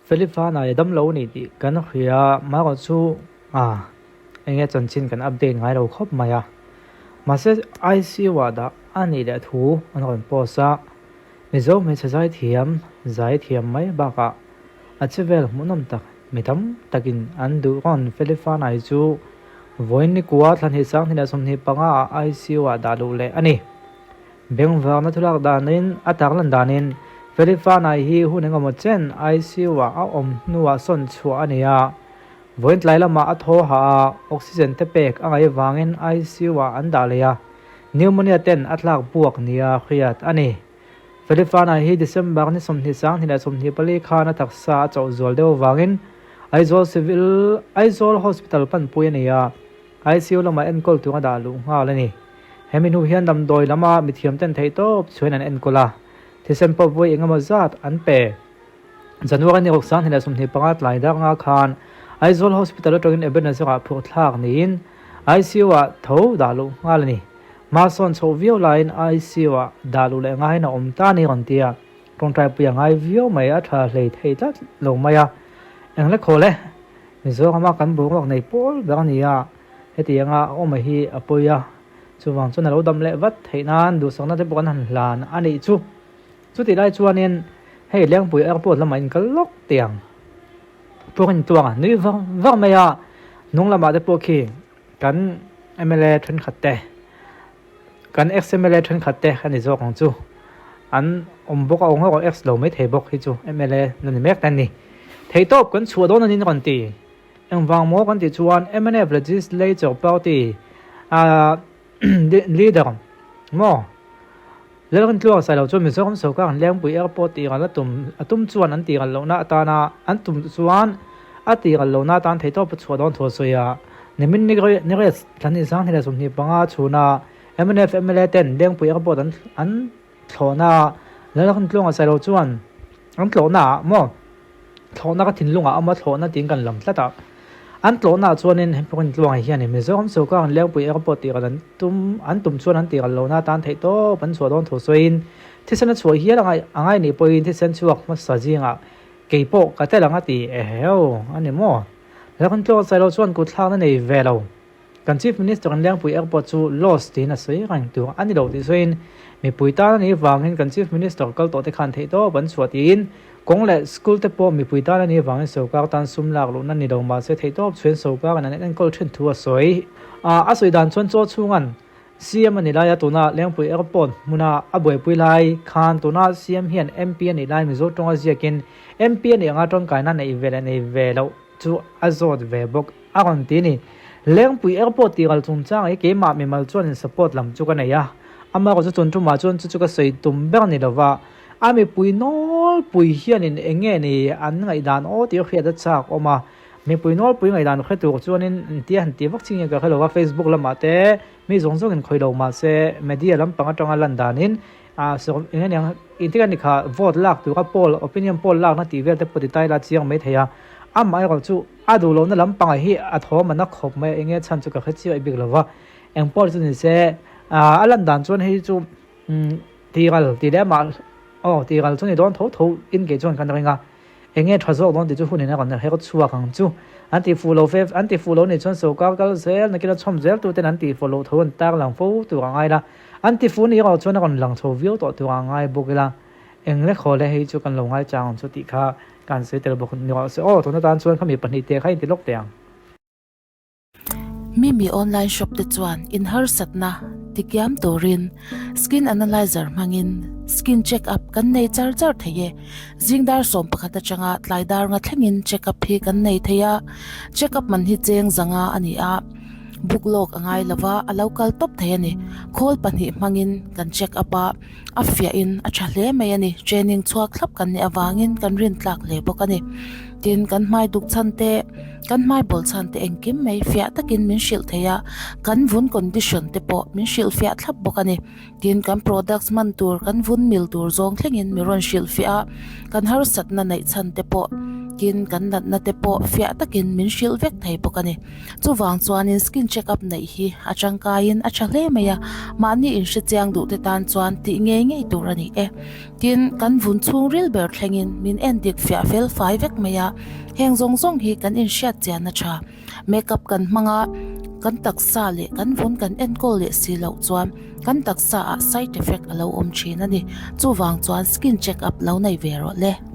Felifana i damlo a ni tih kan hria marawh chu ah enge chanchin kan update ngai lo khawp mai a. Mahse ICU ah dah a nih leh thu an rawn post a, Mizo hmeichhe zaithiam zaithiam mai bakah a che vel hmuhnawm tak mi tam takin an duh rawn Felifana hi chu vawiin nikua thla hnih sang hnih leh 25 ah ICU ah dah luh leh a ni. Bengvarna thulak danin a tarlan danin Felifana hi hun engemaw chen ICU ah a awm hnuah sawn chhuah a ni a, vawiin tlai lamah a thaw hah a, oxygen te pek a ngaih vangin ICU ah an dah leh a, pneumonia ten a tlak buak nia hriat a ni. Felifana hi December ni 20 sang hnih leh 24 khan a taksa a chauh zual deuh avangin Aizawl Civil Aizawl Hospital panpui a ni a, ICU lamah enkawl tur a dah luh nghal a ni. Hemi hnu hian damdawi lama mithiam ten theihtawp chhuain an enkawl a, thisen pawh vawi engemaw zat an pe. January ni ruk 2025 tlai dar nga khan Aizawl Hospital atangin Ebenezer-ah phurh thlak niin ICU-ah tho dah luh nghal a ni. Hma sawn chhoh viau laiin ICU-ah dah luh leh ngaiin a awm ta a ni rawn ti a, tawngtaipui a ngai viau mai, a tha hlei thei tlat lo mai a. Engle khawl e. Mizorama kan boruak nei pawl ber a ni a, hetianga a awm hi a pawi a, chuvang chuan a lo dam leh vat theih nan duhsakna te pawh kan han hlan a nih chu. Chutih lai chuanin hei Lengpui Airport lamah in kal lawk tiang pawhin tuang a nui vang vang mai a, hnung lamah te pawh khi kan mla thenkhat te, Kan ex mla thenkhat te a ni zawk ang chu. An awm bawk a, awng erawh ex lo mai thei bawk hi chu mla na ni mek ta ni. Theihtawp kan chhuah dawn a nin rawn ti. Engvang maw kan tih chuan mnf Legislature Party a leader maw Lalrintluang Sailo chuan Mizoram sorkar an Lengpui Airport tih ral a tum a tum chuan an tih ral lohna atana an tum chuan a tih ral lohna atan theihtawp a chhuah dawn thu a sawi a. Nimin Nirez thlan 2025 chhuna mnf mla ten Lengpui Airport an an thlawhna Lalrintluanga Sailo chuan an tlawhna ah maw thlawhna ka thinlungah a awm a thlawhna tiin kan lam tlat a. An tlawhnaah chuanin Rintlua hianin Mizoram sorkar an Lengpui Airport tih ral an tum an tum chuan an tih ral lohna atan theih tawp an chhuah dawn thu sawiin thisen a chhuah hial a ngai nih pawhin thisen chhuak hmasa zingah kei pawh ka tel ang a ti eheu a ni maw? Rintlua Sailo chuan kut thlakna nei ve lo. Kan Chief Minister in Lengpui Airport chu loss tiin a sawi reng tur a ni lo tih sawiin mipui tan a nih vangin kan Chief Minister kal tawh te khan theihtawp an chhuah tiin kawng leh school te pawh mipui tan a nih vangin sorkar tan sum lak luhna ni lo mahse theihtawp chhuin sorkarin an enkawl thin thu a sawi. A sawi dan chuan chaw chhungan CM a nih laia tuna Lengpui Airport hmuna a buaipui lai khan tuna CM hian MP a nih lai Mizo tawnga ziakin MP a nih anga tawngkaina neih ve leh nei ve loh chu a zawt ve bawk a rawn ti a ni. Lengpui Airport tih ral chungchang hi keimah mimal chuan in support lam chu ka nei a, amaherawhchu chu chun tumah chuan chu chu ka sawi tum ber a ni lova, a mipui nawlpui hianin eng nge ni an ngaihdan aw tih a hriat a chak awm a, mipui nawlpui ngaihdan hre tur chuanin engtia han tih vak chi nge ka hre lova, Facebook lamah te mi zawng zawngin khawi lo mahse media lampang atanga lan danin ah sawm eng eng engtik a ni kha vote lak tura poll opinion poll lakna tih vel te pawh ti ta ila chiang mai thei a, amaherawh chu a duh lohna lampangah hi a thawm a na khawp mai a, enge chhan chu ka hre chiah bik lo va, eng pawh chu ni se ah a lan dan chuan hei chu umm tiral tih leh amah aw tiral chu ni dawn tho tho in kei chuan kan ring a. Enge tha zawk dawn tih chu hunin a rawn her chhuak ang chu. An tih fuh lo fe, an tih fuh lo nih chuan sorkar kal zel nakin a chhawm zel tuten an tih fuh loh tho an tar lang fo tur a ngai la. An ti fuh nih erawh chuan a rawn lang chho viau tawh tur a ngai bawk ila. Eng le khaw le hei chu kan lo ngai chang ang chu tih kha kan sawi tel bawk ni rawh se aw, tuna tan chuan khami pahnihte kha inti lawk teh ang. Mimi online shop te chuan in harsatna tikiam turin skin analyzer hmangin skin check up kan nei char char thei e. Zing dar 11 atanga tlai dar nga thlengin check up hi kan nei thei a, check up man hi cheng zanga a ni a, book lawk a ngai lova a lo kal tawp thei a ni. Khawl pahnih hmangin kan check up a, a fiahin a tha hle mai a ni. Training chhuak thlap kan nih avangin kan rin tlak hle bawk a ni. Tin, kan hmai duk chhan te, kan hmai bawl chhan te engkim mai fiah takin min hrilh thei a, kan vun condition te pawh min hrilh fiah thlap bawk a ni. Tin, kan products hman tur, kan vun mil tur zawng thlengin min rawn hrilh fiah a, kan harsatna neih chhan te pawh. Tin, kan natna te pawh fiah takin min hrilh vek thei bawk a ni. Chuvang chuanin skin check up neih hi a tangkaiin a tha hle mai a, mahni inhrechiang duh te tan chuan tih ngei ngei tur a ni e. Tin, kan vun chhungril ber thlengin min endik fiah fel fai vek mai a, heng zawng zawng hi kan inhriat chian a tha. Makeup kan hmang a, kan taksa leh kan vun kan enkawl leh si loh chuan kan taksa ah side effect a lo awm thin a ni. Chuvang chuan skin check up lo nei ve rawh le.